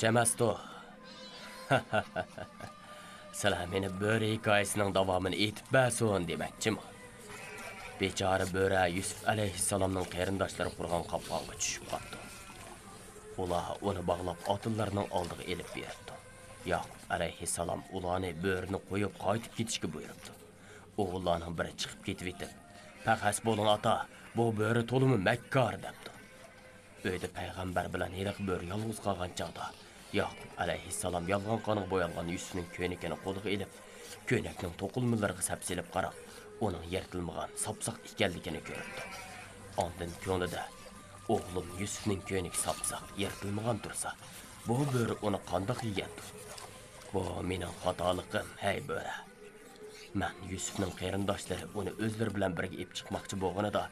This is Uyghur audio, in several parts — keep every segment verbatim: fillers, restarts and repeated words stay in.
ئەمەستۇ؟ سىلەر مېنى بۆرە ھېكايىسىنىڭ داۋامىنى ئېيتىپ بەرسۇن دېمەكچىمۇ؟ بىچارە بۆرە يۈسۈپ ئەلەيھىسسالامنىڭ قېرىنداشلىرى قۇرغان قاپقانغا چۈشۈپ قاپتۇ. ئۇلار ئۇنى باغلاپ، ئاتىلىرىنىڭ ئالدىغا ئېلىپ بېرىپتۇ. ياقۇپ ئەلەيھىسسالام ئۇلارنى بۆرىنى قويۇپ، قايتىپ كېتىشكە بۇيرۇپتۇ. ئوغۇللارنىڭ بىرى چىقىپ كېتىۋېتىپ، «پەخەس بولۇڭ، ئاتا، بۇ بۆرە تولىمۇ مەككار» دەپتۇ. ئۆيدە پەيغەمبەر بىلەن ھېلىقى بۆرە يالغۇز قالغان چاغدا، ياقۇپ ئەلەيھىسسالام يالغان قانغا بويالغان يۈسۈپنىڭ كۆينىكىنى قولىغا ئېلىپ، كۆينەكنىڭ توقۇلمىلىرىغا سەپسېلىپ قاراپ، ئۇنىڭ يىرتىلمىغان، ساپساق ئىكەنلىكىنى كۆرۈپتۇ. ئاندىن كۆڭلىدە، «ئوغلۇم يۈسۈپنىڭ كۆينىكى ساپساق، يىرتىلمىغان تۇرسا، بۇ بۆرە ئۇنى قانداق يېگەندۇ؟ بۇ مېنىڭ خاتالىقىم، ھەي بۆرە! مەن يۈسۈپنىڭ قېرىنداشلىرى ئۇنى ئۆزلىرى بىلەن بىرگە ئېلىپ چىقماقچى بولغىنىدا،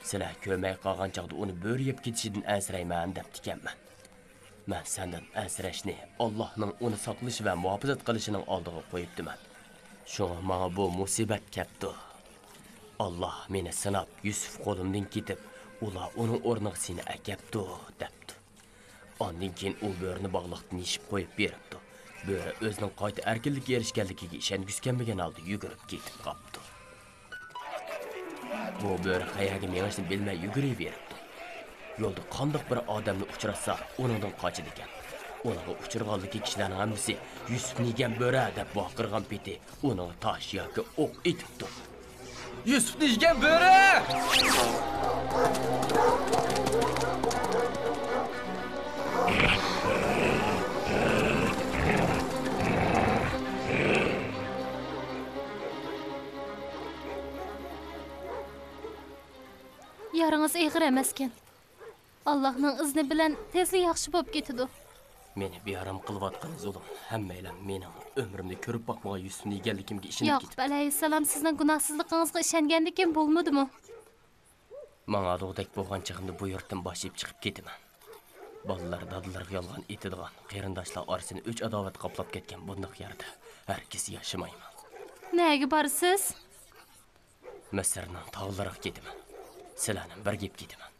سىلەر كۆرمەي قالغان چاغدا ئۇنى بۆرە يەپ كېتىشىدىن ئەنسىرەيمەن دەپتىكەنمەن. مەن سەندىن ئەنسىرەشنى، ئاللاھنىڭ ئۇنى ساقلىشى ۋە مۇھاپىزەت قىلىشىنىڭ ئالدىغا قويۇپتىمەن. شۇڭا ماڭا بۇ مۇسىبەت كەپتۇ. ئاللاھ مېنى سىناپ، يۈسۈپ قولۇمدىن كېتىپ، ئۇلار ئۇنىڭ ئورنىغا سېنى ئەكەپتۇ» دەپتۇ. ئاندىن كېيىن ئۇ بۆرىنى باغلاقتىن يېشىپ قويۇپ بېرىپتۇ. بۆرە ئۆزىنىڭ قايتا ئەركىنلىككە ئېرىشكەنلىكىگە ئىشەنگۈسى كەلمىگەن ھالدا يۈگۈرۈپ كېتىپ قاپتۇ. بۇ بۆرە قەيەرگە مېڭىشنى بىلمەي يۈگۈرۈۋېرىپتۇ. يولدا قانداق بىر ئادەمنى ئۇچراتسا، ئۇنىڭدىن قاچىدىكەن. ئۇنىڭغا ئۇچرىغانلىكى كىشىلەرنىڭ ھەممىسى «يۈسۈپنى يېگەن بۆرە» دەپ ۋارقىرىغان پېتى، ئۇنىڭغا تاش ياكى ئوق ئېتىپتۇ. «يۈسۈپنى يېگەن بۆرە!» يارىڭىز ئېغىر ئەمەسكەن. ئاللاھنىڭ ئىزنى بىلەن تېزلا ياخشى بولۇپ كېتىدۇ. مېنى بىئارام قىلىۋاتقىنى زۇلۇم. ھەممەيلەن مېنىڭ ئۆمرۈمدە كۆرۈپ باقمىغان يۈسۈپنى يېگەنلىكىمگە ئىشىنىپ ياقۇپ كېتىپتۇ. ئەلەيھىسسالام سىزنىڭ گۇناھسىزلىقىڭىزغا ئىشەنگەندىكىن بولمىدىمۇ؟ ماڭا دېگۈدەك بولغان چېغىمدا بۇ يۇرتتىن باش ئېيىپ چىقىپ كېتىمەن. بالىلار دادىلىرىغا يالغان ئېيتىدىغان، قېرىنداشلار ئارىسىنى ئۆچ-ئاداۋەت قاپلاپ كەتكەن بۇنداق يەردە ھەرگىز ياشىمايمەن. نەگە بارىسىز؟ مىسىرنىڭ تاغلىرىغا كېتىمەن. سىلەرنى بىرگە ئېلىپ كېتىمەن.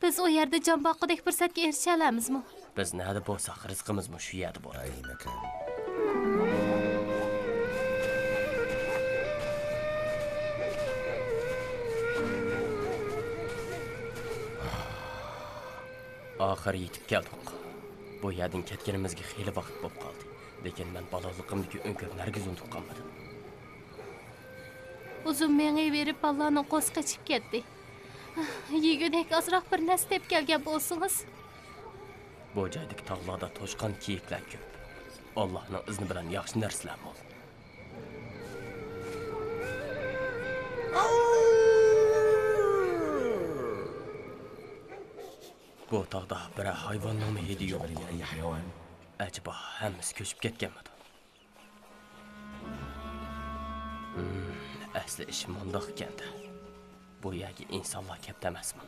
بىز ئۇ يەردە جان باققۇدەك پۇرسەتكە ئېرىشەلەمىزمۇ؟ بىز نەدە بولساق، رىزقىمىزمۇ شۇ يەردە بولىدۇ. ئاخىرى يېتىپ كەلدۇق. بۇ يەردىن كەتكىنىمىزگە خېلى ۋاقىت بولۇپ قالدى. لېكىن مەن بالىلىقىمدىكى ئۆڭكۈرنى ھەرگىز ئۇنتۇپ قالمىدىم. ئۇزۇن مېڭىۋېرىپ، بالىلارنىڭ قورسىقى ئېچىپ كەتتى. يېگۈدەك ئازراق بىر نەرسە تېپىپ كەلگەن بولسىڭىز. بۇ جايدىكى تاغلاردا توشقان، كېيىكلەر كۆپ. ئاللاھنىڭ ئىزنى بىلەن ياخشى نەرسىلەر مول. بۇ تاغدا بىرەر ھايۋاننىڭمۇ ھىدى يوق. ئەجەبا، ھەممىسى كۆچۈپ كەتكەنمىدۇ؟ ھىم، ئەسلى ئىش مۇنداق ئىكەن-دە. بۇ يەرگە ئىنسانلار كەپتۇ ئەمەسمۇ؟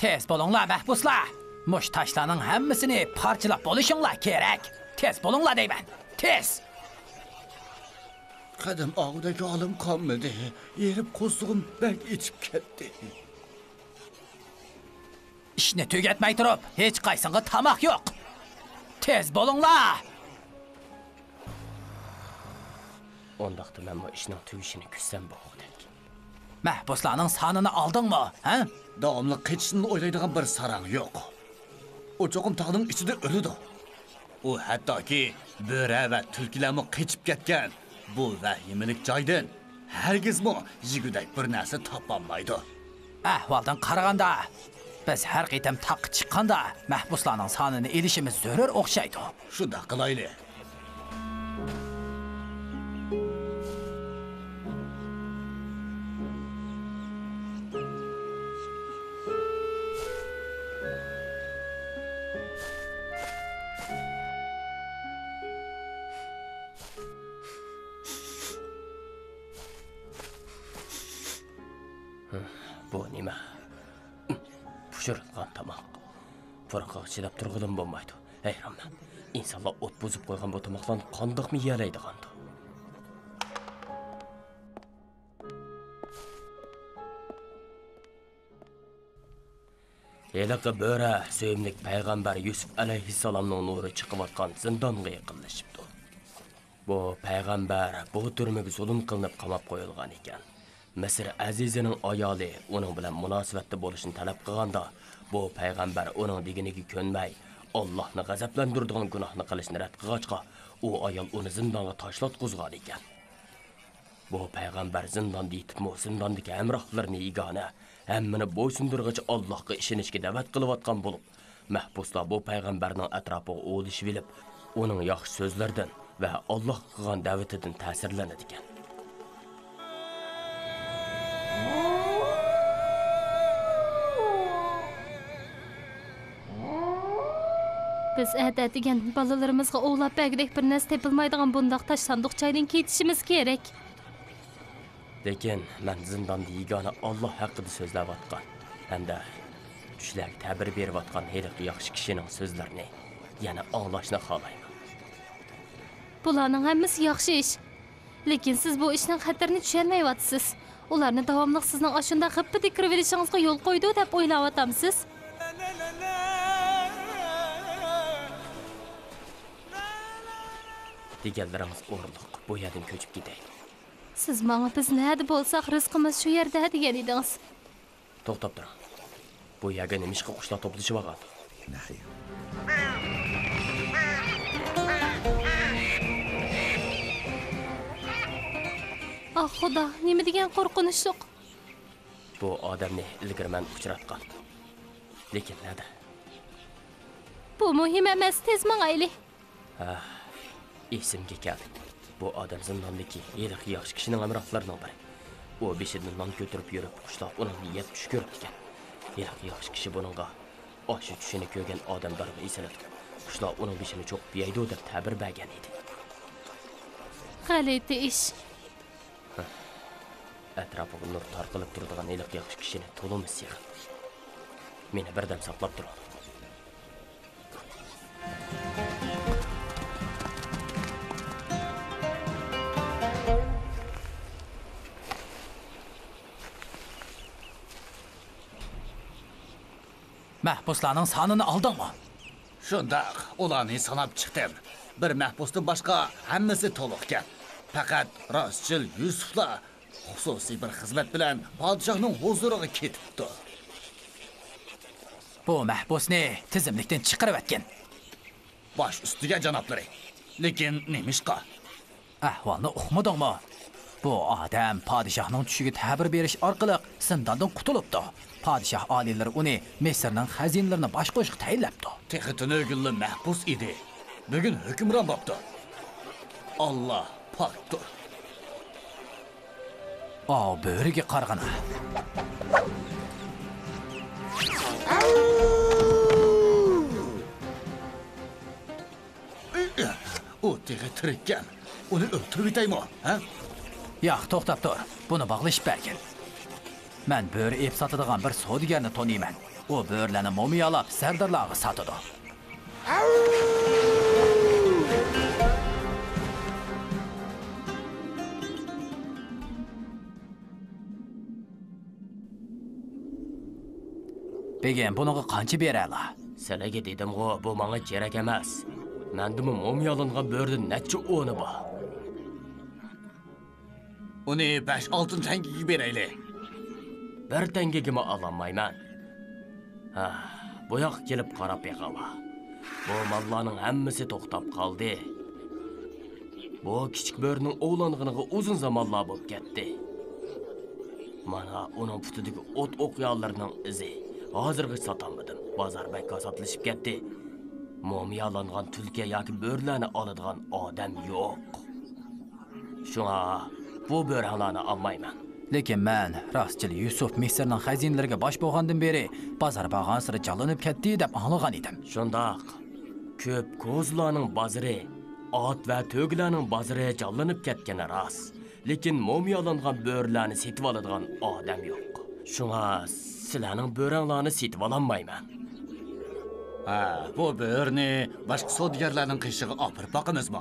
تېز بولۇڭلار، مەھبۇسلار! مۇشۇ تاشلارنىڭ ھەممىسىنى پارچىلاپ بولۇشۇڭلار كېرەك! تېز بولۇڭلار دەيمەن! تېز! قەدەم ئاغۇدەك ھالىم قالمىدى. ھېرىپ قورسىقىم بەك ئېچىپ كەتتى. ئىشنى تۈگەتمەي تۇرۇپ، ھېچقايسىڭغا تاماق يوق. تېز بولۇڭلار! ئۇنداقتا مەنمۇ ئىشنىڭ تۈگىشىنى كۈتسەم بولغۇدەك. مەھبۇسلارنىڭ سانىنى ئالدىڭمۇ، ھە؟ داۋاملىق قېچىشنىلا ئويلايدىغان بىر ساراڭ يوق. ئۇ چوقۇم تاغنىڭ ئىچىدە ئۆلىدۇ. ئۇ ھەتتاكى بۆرە ۋە تۈلكىلەرمۇ قېچىپ كەتكەن بۇ ۋەھىمىلىك جايدىن ھەرگىزمۇ يېگۈدەك بىر نەرسە تاپالمايدۇ. ئەھۋالدىن قارىغاندا، بىز ھەر قېتىم تاغقا چىققاندا، مەھبۇسلارنىڭ سانىنى ئېلىشىمىز زۆرۈر ئوخشايدۇ. شۇنداق قىلايلى. بۇ نېمە؟ پۇشۇرۇلغان تاماق. پۇرىقىغا چىداپ تۇرغىلىمۇ بولمايدۇ. ھەيرانمەن، ئىنسانلار ئوت بۇزۇپ قويغان بۇ تاماقلارنى قانداقمۇ يېيەلەيدىغاندۇ؟ ھېلىقى بۆرە سۆيۈملۈك پەيغەمبەر يۈسۈپ ئەلەيھىسسالامنىڭ نۇرى چىقىۋاتقان زىندانغا يېقىنلىشىپتۇ. بۇ پەيغەمبەر بۇ تۈرمىگە زۇلۇم قىلىنىپ قاماپ قويۇلغان ئىكەن. مىسىر ئەزىزىنىڭ ئايالى ئۇنىڭ بىلەن مۇناسىۋەتتە بولۇشنى تەلەپ قىلغاندا، بۇ پەيغەمبەر ئۇنىڭ دېگىنىگە كۆنمەي، ئاللاھنى غەزەپلەندۈرىدىغان گۇناھنى قىلىشنى رەت قىلغاچقا، ئۇ ئايال ئۇنى زىندانغا تاشلاتقۇزغان ئىكەن. بۇ پەيغەمبەر زىنداندا يېتىپمۇ، زىنداندىكى ھەمراھلىرىنى يېگانە، ھەممىنى بويسۇندۇرغۇچە ئاللاھقا ئىشىنىشكە دەۋەت قىلىۋاتقان بولۇپ، مەھبۇسلار بۇ پەيغەمبەرنىڭ ئەتراپىغا ئولىشىۋېلىپ، ئۇنىڭ ياخشى سۆزلىرىدىن ۋە ئاللاھقا قىلغان دەۋىتىدىن تەسىرلىنىدىكەن. بىز ئەتە ئەتىگەن بالىلىرىمىزغا ئوۋلاپ بەرگۈدەك بىر نەرسە تېپىلمايدىغان بۇنداق تاش ساندۇقچايدىن كېتىشىمىز كېرەك. لېكىن مەن زىنداندا يېگانە ئاللاھ ھەققىدە سۆزلەۋاتقان ھەمدە چۈشلەرگە تەبىر بېرىۋاتقان ھېلىقى ياخشى كىشىنىڭ سۆزلىرىنى يەنە ئاڭلاشنى خالايمەن. بۇلارنىڭ ھەممىسى ياخشى ئىش. لېكىن سىز بۇ ئىشنىڭ خەتىرىنى چۈشەنمەيۋاتىسىز. ئۇلارنى داۋاملىق سىزنىڭ ئاشۇنداق غىپپىدە كىرىۋېلىشىڭىزغا يول قويىدۇ دەپ ئويلاۋاتامسىز؟ دېگەنلىرىڭىز ئورۇنلۇق. بۇ يەردىن كۆچۈپ كېتەيلى. سىز ماڭا، بىز نەدە بولساق، رىزقىمىز شۇ يەردە دېگەن ئىدىڭىز. توختاپ تۇرۇڭ. بۇ يەرگە نېمىشقا قۇشلار توپلىشىۋالغان؟ ئاھ، خۇدا، نېمە دېگەن قورقۇنچلۇق! بۇ ئادەمنى ئىلگىرى مەن ئۇچراتقان. لېكىن نەدە؟ بۇ مۇھىم ئەمەس، تېز ماڭايلى. ھە، ئېسىمگە كەلدى. بۇ ئادەم زىنداندىكى ھېلىقى ياخشى كىشىنىڭ ھەمراھلىرىنىڭ بىرى. ئۇ بېشىدىن نان كۆتۈرۈپ يۈرۈپ، قۇشلار ئۇنىڭنى يەپ چۈش كۆرۈپتىكەن. ھېلىقى ياخشى كىشى بۇنىڭغا ئاشۇ چۈشىنى كۆرگەن ئادەم دارغا ئېسىلىدۇ، قۇشلار ئۇنىڭ بېشىنى چوقۇپ يەيدۇ دەپ تەبىر بەرگەن ئىدى. غەلىتە ئىش. ئەتراپىغا نۇر تارقىلىپ تۇرىدىغان ھېلىقى ياخشى كىشىنى تولىمۇ سېغىندىم. مېنى بىردەم ساقلاپ تۇرۇڭ. مەھبۇسلارنىڭ سانىنى ئالدىڭمۇ؟ شۇنداق، ئۇلارنى ساناپ چىقتىم. بىر مەھبۇستىن باشقا ھەممىسى تولۇقكەن. پەقەت راستچىل يۈسۈپلا خۇسۇسىي بىر خىزمەت بىلەن پادىشاھنىڭ ھۇزۇرىغا كېتىپتۇ. بۇ مەھبۇسنى تىزىملىكتىن چىقىرىۋەتكىن. باش ئۈستىگە، جانابلىرى. لېكىن نېمىشقا؟ ئەھۋالنى ئۇقمىدىڭمۇ؟ بۇ ئادەم پادىشاھنىڭ چۈشىگە تەبىر بېرىش ئارقىلىق زىنداندىن قۇتۇلۇپتۇ. پادىشاھ ئالىيلىرى ئۇنى مىسىرنىڭ خەزىنىلىرىنى باشقۇرۇشقا تەيىنلەپتۇ. تېخى تۈنۈگۈنلا مەھبۇس ئىدى. بۈگۈن ھۆكۈمران بوپتۇ. ئاللا پاكتۇر. ئاۋۇ بۆرىگە قارىغىنا. ئۇ تېخى تىرىككەن. ئۇنى ئۆلتۈرۈۋېتەيمۇ، ھە؟ ياق، توختاپ تۇر. بۇنى باغلىشىپ بەرگىن. مەن بۆرە ئېلىپ ساتىدىغان بىر سودىگەرنى تونۇيمەن. ئۇ بۆرىلەرنى مومىيالاپ، سەردارلارغا ساتىدۇ. بېگىم، بۇنىڭغا قانچە بېرەلا؟ سىلىگە دېدىمغۇ، بۇ ماڭا كېرەك ئەمەس. مەندىمۇ مومىيالانغان بۆرىدىن نەچچە ئونى بار. ئۇنى بەش ئالتۇن تەڭگىگە بېرەيلى. بىر تەڭگىگىمۇ ئالالمايمەن. ھا، بۇ ياققا كېلىپ قاراپ بېقىڭلار. بۇ ماللارنىڭ ھەممىسى توختاپ قالدى. بۇ كىچىك بۆرىنىڭ ئوۋلانغىنىغا ئۇزۇن زامانلار بولۇپ كەتتى. مانا ئۇنىڭ پۇتىدىكى ئوت ئوقيالىرىنىڭ ئىزى. ھازىرغىچە ساتالمىدىم. بازار بەك كاساتلىشىپ كەتتى. مومىيالانغان تۈلكە ياكى بۆرىلەرنى ئالىدىغان ئادەم يوق. شۇڭا بۇ بۆرەڭلارنى ئالمايمەن. لېكىن مەن راستچىل يۈسۈپ مىسىرنىڭ خەزىنىلىرىگە باش بولغاندىن بېرى بازار بارغانسېرى جانلىنىپ كەتتى دەپ ئاڭلىغان ئىدىم. شۇنداق. كۆپ كوزىلارنىڭ بازىرى، ئات ۋە تۆگىلەرنىڭ بازىرى جانلىنىپ كەتكىنى راست. لېكىن مومىيالانغان بۆرىلەرنى سېتىۋالىدىغان ئادەم يوق. شۇڭا سىلەرنىڭ بۆرەڭلارنى سېتىۋالالمايمەن. ھە، بۇ بۆرىنى باشقا سودىگەرلەرنىڭ قېشىغا ئاپىرىپ باقىمىزمۇ؟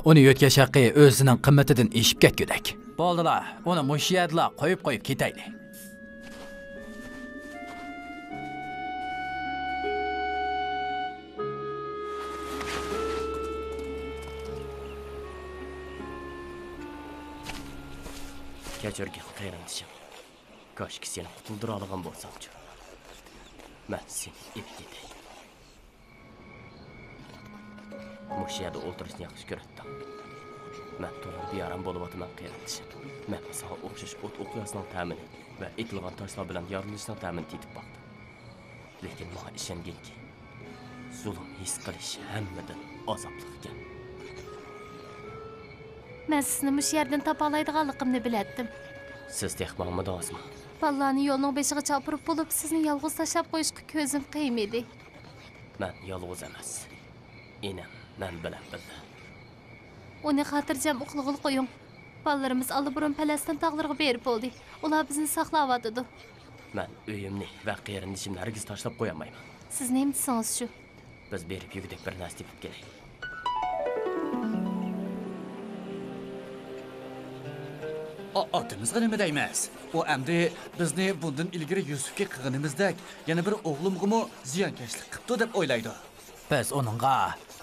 ئۇنى يۆتكەش ھەققى ئۆزىنىڭ قىممىتىدىن ئېشىپ كەتكۈدەك. بولدىلا، ئۇنى مۇشۇ يەردىلا قويۇپ، قويۇپ كېتەيلى. كەچۈرگىن قېرىندىشىم. كاشكى سېنى قۇتۇلدۇرالىغان بولسامچۇ. مەن سېنى ئېلىپ كېتەي. مۇشۇ يەردە ئولتۇرۇشنى ياخشى كۆرەتتىڭ. مەن تولىمۇ بىئارام بولۇۋاتىمەن، قېرىندىشىم. مەنمۇ ساڭا ئوخشاش ئوت ئوقياسىنىڭ تەمىنى ۋە ئېتىلغان تاشلار بىلەن يارىلىنىشنىڭ تەمىنى تېتىپ باقتىم. لېكىن ماڭا ئىشەنگىنكى، زۇلۇم ھېس قىلىش ھەممىدىن ئازابلىق ئىكەن. مەن سىزنى مۇشۇ يەردىن تاپالايدىغانلىقىمنى بىلەتتىم. سىز تېخى ماڭمىدىڭىزمۇ؟ بالىلارنى يولنىڭ بېشىغا چاپۇرۇپ بولۇپ، سىزنى يالغۇز تاشلاپ قويۇشقا كۆزۈم قىيمىدى. مەن يالغۇز ئەمەس. ئىنىم مەن بىلەن بىللە. ئۇنى خاتىرجەم ئۇخلىغىلى قويۇڭ. بالىلىرىمىز ئاللىبۇرۇن پەلەستىن تاغلىرىغا بېرىپ بولدى. ئۇلار بىزنى ساقلاۋاتىدۇ. مەن ئۆيۈمنى ۋە قېرىندىشىمنى ھەرگىز تاشلاپ قويالمايمەن. سىز نېمە دېسىڭىز شۇ. بىز بېرىپ يېگۈدەك بىر نەرسە تېپىپ كېلەيلى. ئا-، ئاتىمىزغا نېمە دەيمىز؟ ئۇ ئەمدى بىزنى بۇندىن ئىلگىرى يۈسۈپكە قىلغىنىمىزدەك يەنە بىر ئوغلۇمغىمۇ زىيانكەشلىك قىپتۇ دەپ ئويلايدۇ. بىز ئۇنىڭغا،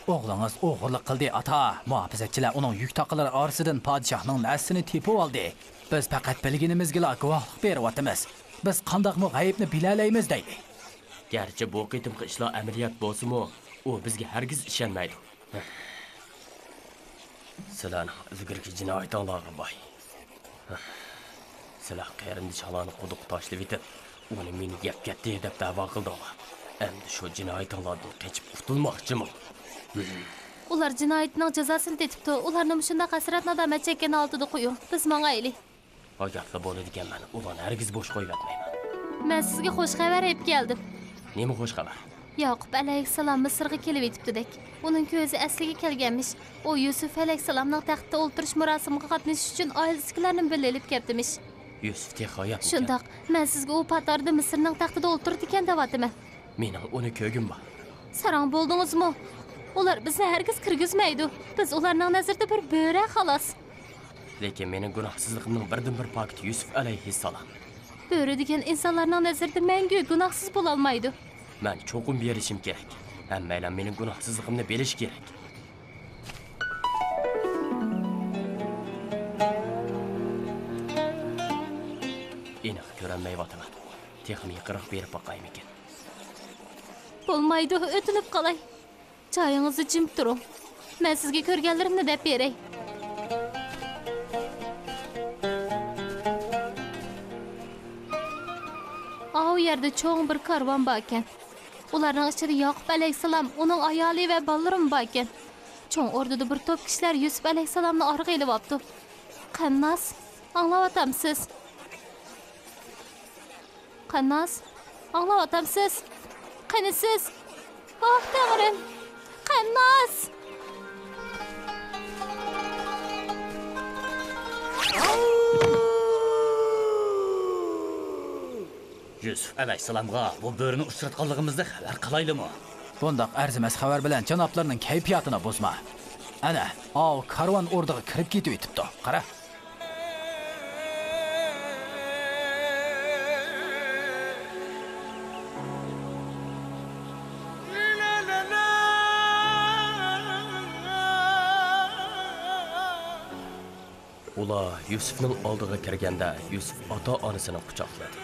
«ئوغلىڭىز ئوغرىلىق قىلدى، ئاتا. مۇھاپىزەتچىلەر ئۇنىڭ يۈك تاقىلىرى ئارىسىدىن پادىشاھنىڭ نەرسىسىنى تېپىۋالدى. بىز پەقەت بىلگىنىمىزگىلا گۇۋاھلىق بېرىۋاتىمىز. بىز قانداقمۇ غەيىبنى بىلەلەيمىز؟» دەيلى. گەرچە بۇ قېتىمقى ئىشلار ئەمەلىيەت بولسىمۇ، ئۇ بىزگە ھەرگىز ئىشەنمەيدۇ. سىلەرنىڭ ئىلگىرىكى جىنايىتىڭلارغا باي. سىلەر قېرىندىشىڭلارنى قۇدۇققا تاشلىۋېتىپ، ئۇنى مېنى يەپ كەتتى دەپ دەۋا قىلدىڭلار. ئەمدى شۇ جىنايىتىڭلاردىن قېچىپ قۇتۇلماقچىمۇ؟ ئۇلار جىنايىتىنىڭ جازاسىنى تېتىپتۇ. ئۇلارنى مۇشۇنداق ھەسرەت-نادامەت چەككەن ھالىتىدا قويۇڭ. بىز ماڭايلى. ئاگاھلا بولىدىكەنمەن، ئۇلارنى ھەرگىز بوش قويۇۋەتمەيمەن. مەن سىزگە خوش خەۋەر ئېلىپ كەلدىم. نېمە خوش خەۋەر؟ ياقۇپ ئەلەيھىسسالام مىسىرغا كېلىۋېتىپتۇدەك. ئۇنىڭ كۆزى ئەسلىگە كەلگەنمىش. ئۇ يۈسۈپ ئەلەيھىسسالامنىڭ تەختتە ئولتۇرۇش مۇراسىمىغا قاتنىشىش ئۈچۈن ئائىلىسىدىكىلەرنىمۇ بىللە ئېلىپ كەپتىمىش. يۈسۈپ تېخى ھاياتمىكەن؟ شۇنداق. مەن سىزگە ئۇ پات ئارىدا مىسىرنىڭ تەختىدە ئولتۇرىدىكەن دەۋاتىمەن. مېنىڭ ئۇنى كۆرگۈم بار. ساراڭ بولدىڭىزمۇ؟ ئۇلار بىزنى ھەرگىز كىرگۈزمەيدۇ. بىز ئۇلارنىڭ نەزىرىدە بىر بۆرە، خالاس. لېكىن مېنىڭ گۇناھسىزلىقىمنىڭ بىردىنبىر پاكىتى يۈسۈپ ئەلەيھىسسالام. بۆرە دېگەن ئىنسانلارنىڭ نەزىرىدە مەڭگۈ گۇناھسىز بولالمايدۇ. مەن چوقۇم بېرىشىم كېرەك. ھەممەيلەن مېنىڭ گۇناھسىزلىقىمنى بىلىشى كېرەك. ئېنىق كۆرەلمەيۋاتىمەن. تېخىمۇ يېقىنراق بېرىپ باقايمىكىن؟ بولمايدۇ، ئۆتۈنۈپ قالاي. جايىڭىزدا جىم تۇرۇڭ. مەن سىزگە كۆرگەنلىرىمنى دەپ بېرەي. ئاۋۇ يەردە چوڭ بىر كارۋان باركەن. ئۇلارنىڭ ئىچىدە ياقۇپ ئەلەيھىسسالام، ئۇنىڭ ئايالى ۋە بالىلىرىمۇ باركەن. چوڭ ئوردىدا بىر توپ كىشىلەر يۈسۈپ ئەلەيھىسسالامنى ئارىغا ئېلىۋاپتۇ. قەنناس، ئاڭلاۋاتامسىز؟ قەنناس، ئاڭلاۋاتامسىز؟ قېنى سىز؟ ئاھ، تەڭرىم! قەنناس! يۈسۈپ ئەلەيھىسسالامغا بۇ بۆرىنى ئۇچراتقانلىقىمىزنى خەۋەر قىلايلىمۇ؟ بۇنداق ئەرزىمەس خەۋەر بىلەن جانابلىرىنىڭ كەيپىياتىنى بۇزما. ئەنە، ئاۋۇ كارۋان ئوردىغا كىرىپ كېتىۋېتىپتۇ. قارا. ئۇلار يۈسۈپنىڭ ئالدىغا كىرگەندە، يۈسۈپ ئاتا-ئانىسىنى قۇچاقلىدى.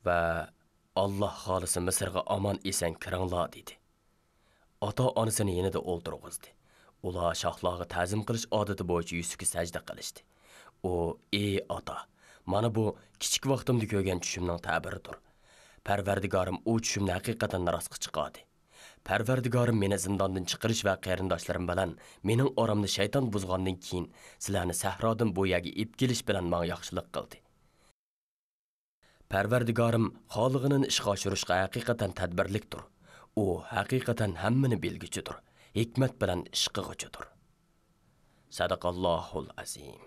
ۋە، «ئاللا خالىسا، مىسىرغا ئامان-ئېسەن كىرىڭلار» دېدى. ئاتا-ئانىسىنى يېنىدا ئولتۇرغۇزدى. ئۇلار شاھلارغا تەزىم قىلىش ئادىتى بويىچە يۈسۈپكە سەجدە قىلىشتى. ئۇ، «ئى ئاتا، مانا بۇ كىچىك ۋاقتىمدا كۆرگەن چۈشۈمنىڭ تەبىرىدۇر. پەرۋەردىگارىم ئۇ چۈشۈمنى ھەقىقەتەن راستقا چىقاردى. پەرۋەردىگارىم مېنى زىنداندىن چىقىرىش ۋە قېرىنداشلىرىم بىلەن مېنىڭ ئارامنى شەيتان بۇزغاندىن كېيىن، سىلەرنى سەھرادىن بۇ يەرگە ئېلىپ كېلىش بىلەن ماڭا ياخشىلىق قىلدى. پەرۋەردىگارىم خالىغىنىنى ئىشقا ئاشۇرۇشقا ھەقىقەتەن تەدبىرلىكتۇر. ئۇ ھەقىقەتەن ھەممىنى بىلگۈچىدۇر، ھېكمەت بىلەن ئىش قىلغۇچىدۇر.» سەدەقەللاھۇل ئەزىم.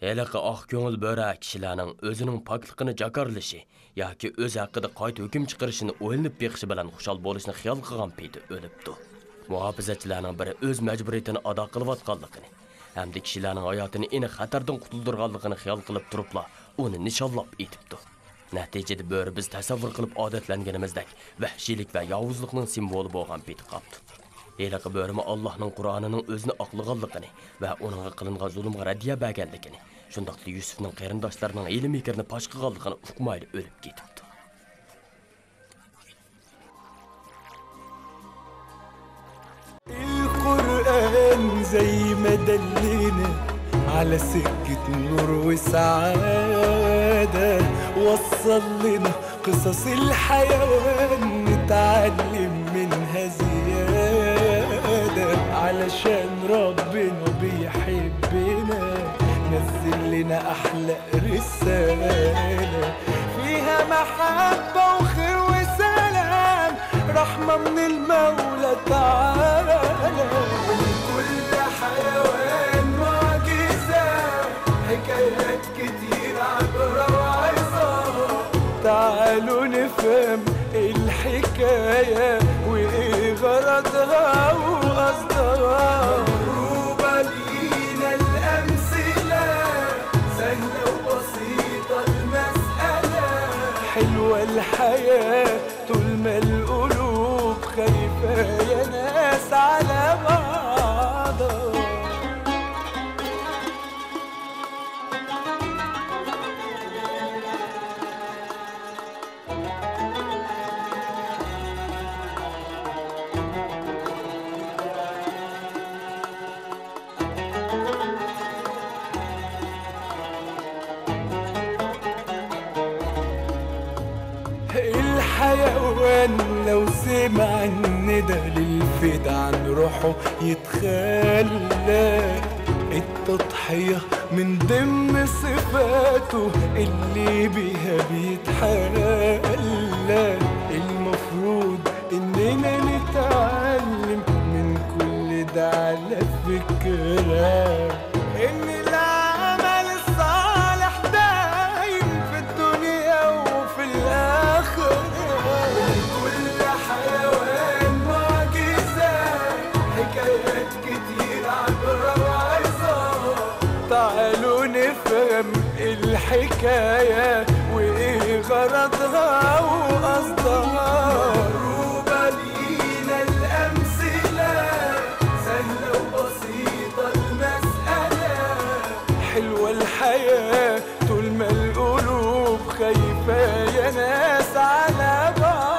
ھېلىقى ئاق كۆڭۈل بۆرە كىشىلەرنىڭ ئۆزىنىڭ پاكلىقىنى جاكارلىشى ياكى ئۆزى ھەققىدە قايتا ھۆكۈم چىقىرىشىنى ئويلىنىپ بېقىشى بىلەن خۇشال بولۇشنى خىيال قىلغان پېتى ئۆلۈپتۇ. مۇھاپىزەتچىلەرنىڭ بىرى ئۆز مەجبۇرىيىتىنى ئادا قىلىۋاتقانلىقىنى ھەمدە كىشىلەرنىڭ ھاياتىنى ئېنىق خەتەردىن قۇتۇلدۇرغانلىقىنى خىيال قىلىپ تۇرۇپلا، ئۇنى نىشانلاپ ئېتىپتۇ. نەتىجىدە بۆرە بىز تەسەۋۋۇر قىلىپ ئادەتلەنگىنىمىزدەك ۋەھشىيلىك ۋە ياۋۇزلۇقنىڭ سىمۋولى بولغان پېتى قاپتۇ. ھېلىقى بۆرىمۇ ئاللاھنىڭ قۇرئانىنىڭ ئۆزىنى ئاقلىغانلىقىنى ۋە ئۇنىڭغا قىلىنغان زۇلۇمغا رەددىيە بەرگەنلىكىنى، شۇنداقلا يۈسۈپنىڭ قېرىنداشلىرىنىڭ ھىيلە-مىكرىنى پاش قىلغانلىقىنى ئۇقمايلا ئۆلۈپ كېتىپتۇ. القرآن زي ما دلنا على سكة نور وسعادة، وصل لنا قصص الحياة نتعلم منها زيادة، علشان ربنا بيحبنا نزل لنا أحلى رسالة، فيها محبة وخير وسلام، رحمة من المولى تعالى. كل حيوان معجزة، حكايات كتير عبرة وعظة. تعالوا نفهم الحكاية وإيه غرضها وقصدها. مضروبة لينا الأمثلة، سهلة وبسيطة المسألة. حلوة الحياة طول ما القلوب خايفة يا ناس على بعضها. الحيوان لو سمع الندى للفدا عن روحه يتخلى. التضحية من ضمن صفاته اللي بيها بيتحلى. المفروض إننا نتعلم من كل ده على فكرة، إن العمل الصالح دايم في الدنيا وفي الآخرة. كل حيوان معجزة، حكايات كتير عبرة وعظة. تعالوا نفهم الحكاية وإيه غرضها وقصدها. مضروبة لينا الأمثلة، سهلة وبسيطة المسألة. حلوة الحياة طول ما القلوب خايفة يا ناس على بعض.